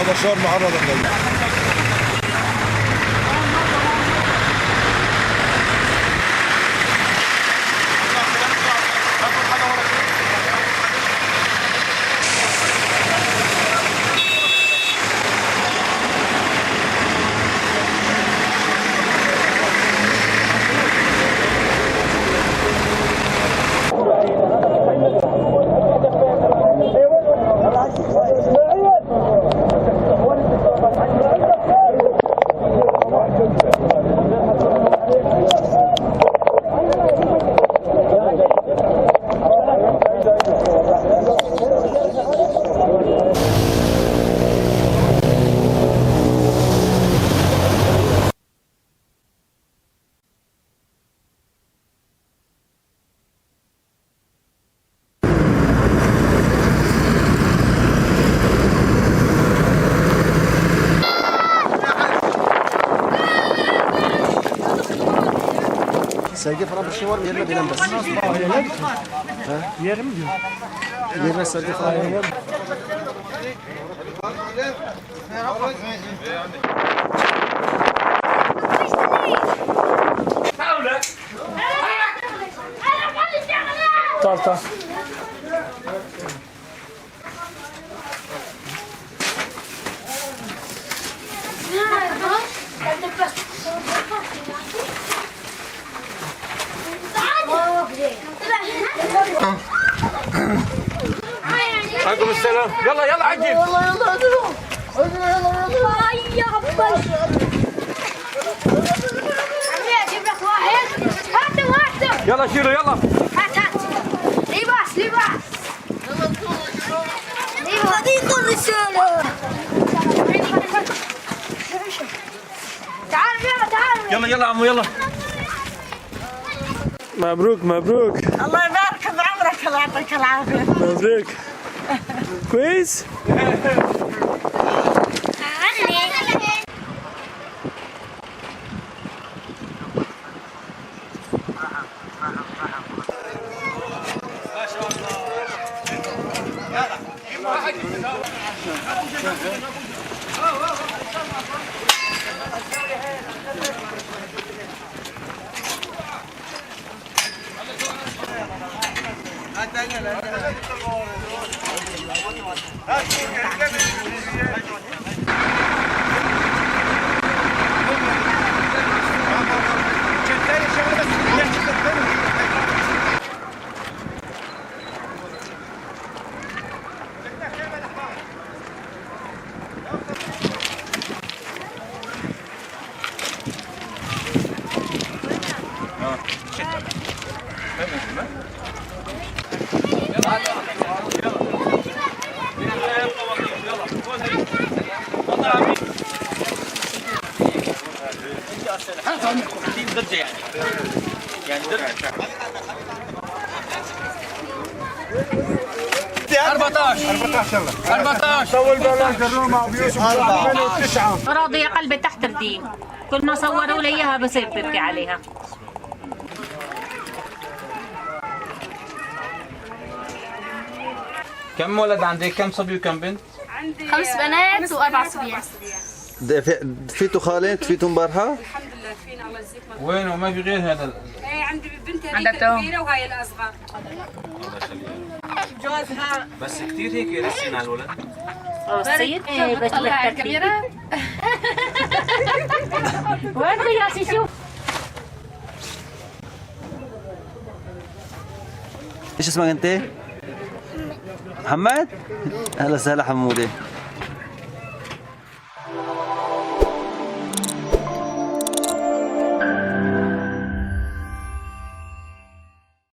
بشار معرض للموت. Sergi falan bir şey var mı? Yerine bilen bas. Yerim diyor. Yerine sergi falan var mı? تعال تعال. عليكم السلام. يلا يلا عجل. يا عباس عمي اجيب لك واحد. هاتوا هاتوا. يلا شيلوا يلا. هات هات. لباس لباس هذه الرسالة. تعال يلا تعال. يلا يلا عمو يلا. مبروك مبروك. الله يبارك بعمرك، الله يعطيك العافية. مبروك. كويس؟ طول بالك الروما ابو يوسف 8 و9. راضية قلبي تحت ردي، كل ما صوروا لي اياها بصير ببكي عليها. كم ولد عندك؟ كم صبي وكم بنت؟ 5 بنات و4 صبيان. فيتو خالد فيتو امبارحه؟ الحمد لله فينا، الله يجزيك. وين وما في غير هذا؟ ايه عندي بنت هذيك الكبيرة وهاي الاصغر. جوزها بس كثير هيك رسين على الولد. السيد بس طلع الكاميرا. وين راسي شوف. ايش اسمك انت؟ محمد؟ اهلا وسهلا حمودي.